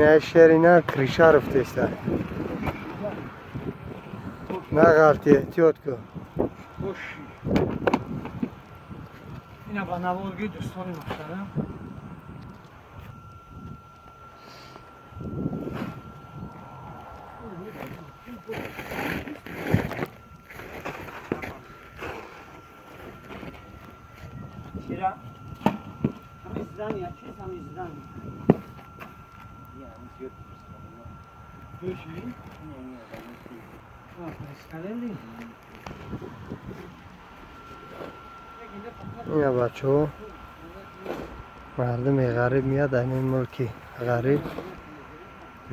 Ина шерина крыша рафтеста. На ғалти, эҳтиёт кун. Боши. Ина ба наворги дӯстони муҳтарам. Чира? Ҳамин здания, чиз ҳамин здания? Ина бачаҳо, мардуми ғариб меяд дар ин мулки ғариб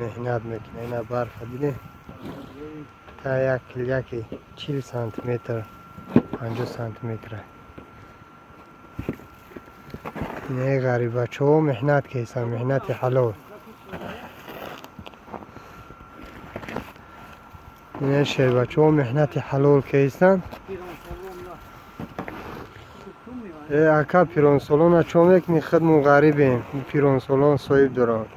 меҳнат мекунад. Ина барфа дидем, та як яки 40 сантиметр, 50 сантиметр. Ина ғарибачаҳо меҳнат кесанд, меҳнати ҳалол. Ина шербачаҳо меҳнати ҳалол кесанд. Ака, пиронсолона чо мекунӣ? Худмон ғарибем, пиронсолон соҳиб доранд.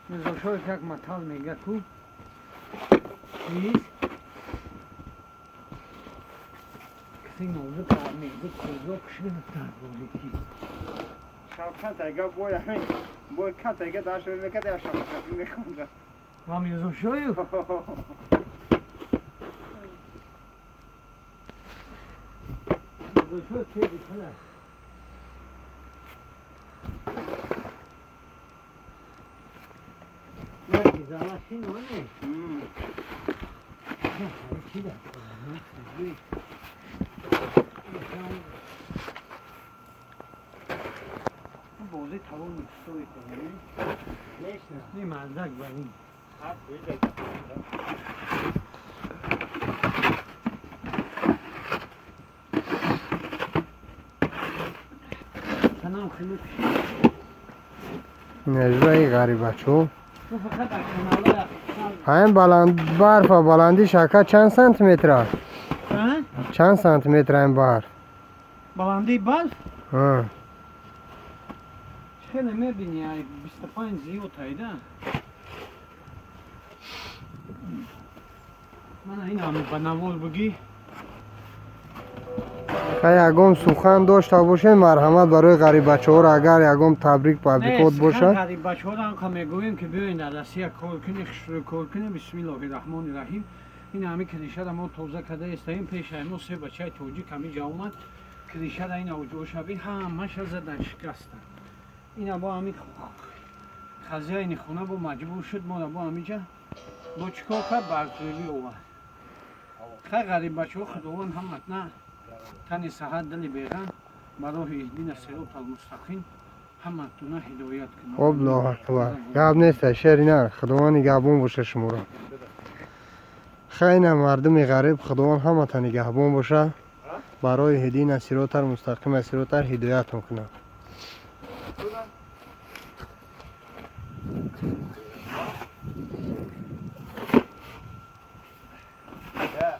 Мирзошоев як матал мега ку чиз касе нозук мегӯ кӯзо кушида борики. Шавкат ага бой ҳамин бой кат ага дашт мекард, я шавкат мехондам. Ва Мирзошоев? Мирзошоев ке бихала? Яки замашин оне? Чӣ дар бозӣ тавон мекустои не мардак бар ин. Санам хеле. Нежраи ғарибачаҳо. Ту фақат аз каналҳои Ҳамин баланд барфа баландиш, ака, чанд сантиметр аст? Чанд сантиметр ин барф? Баландии барф? Ҳа. Хеле мебини, ай 25 зиёд айда. Мана ин ҳам ба навор бугӣ. Хай, ягон сухан дошта бошед, марҳамат, барои ғарибачаҳоро, агар ягон табрик пабрикот бошад. Ғариббачаҳоро ҳамқа мегӯем, ки биёен дар Россия кор кунӣ, хушрӯй кор кунӣ. Бисмиллоҳи раҳмони раҳим. Ин ҳами крышара мо тоза карда истаем. Пешаи мо се бачаи тоҷик ҳами ҷа омад, крышара ина ҷошаби ҳамаша задан, шикастан. Ина бо ҳами хазяини хона бо маҷбур шуд, моро бо ҳамиҷа бо чӣ кор кард, барзӯрӣ овард. Хай, ғариббачаҳо, худованд ҳамат на тани саҳат, дили беғам, ба роҳи иҳдина сиротал мустақим ҳаматуна ҳидоят кунад. Хоб, Аллоҳу акбар, гап нест, шери нар, худованд нигаҳбон боша шуморо. Хайна, мардуми ғариб, худованд ҳамата нигаҳбон боша, барои иҳдина сиротал мустақим сиротар ҳидоятон кунад.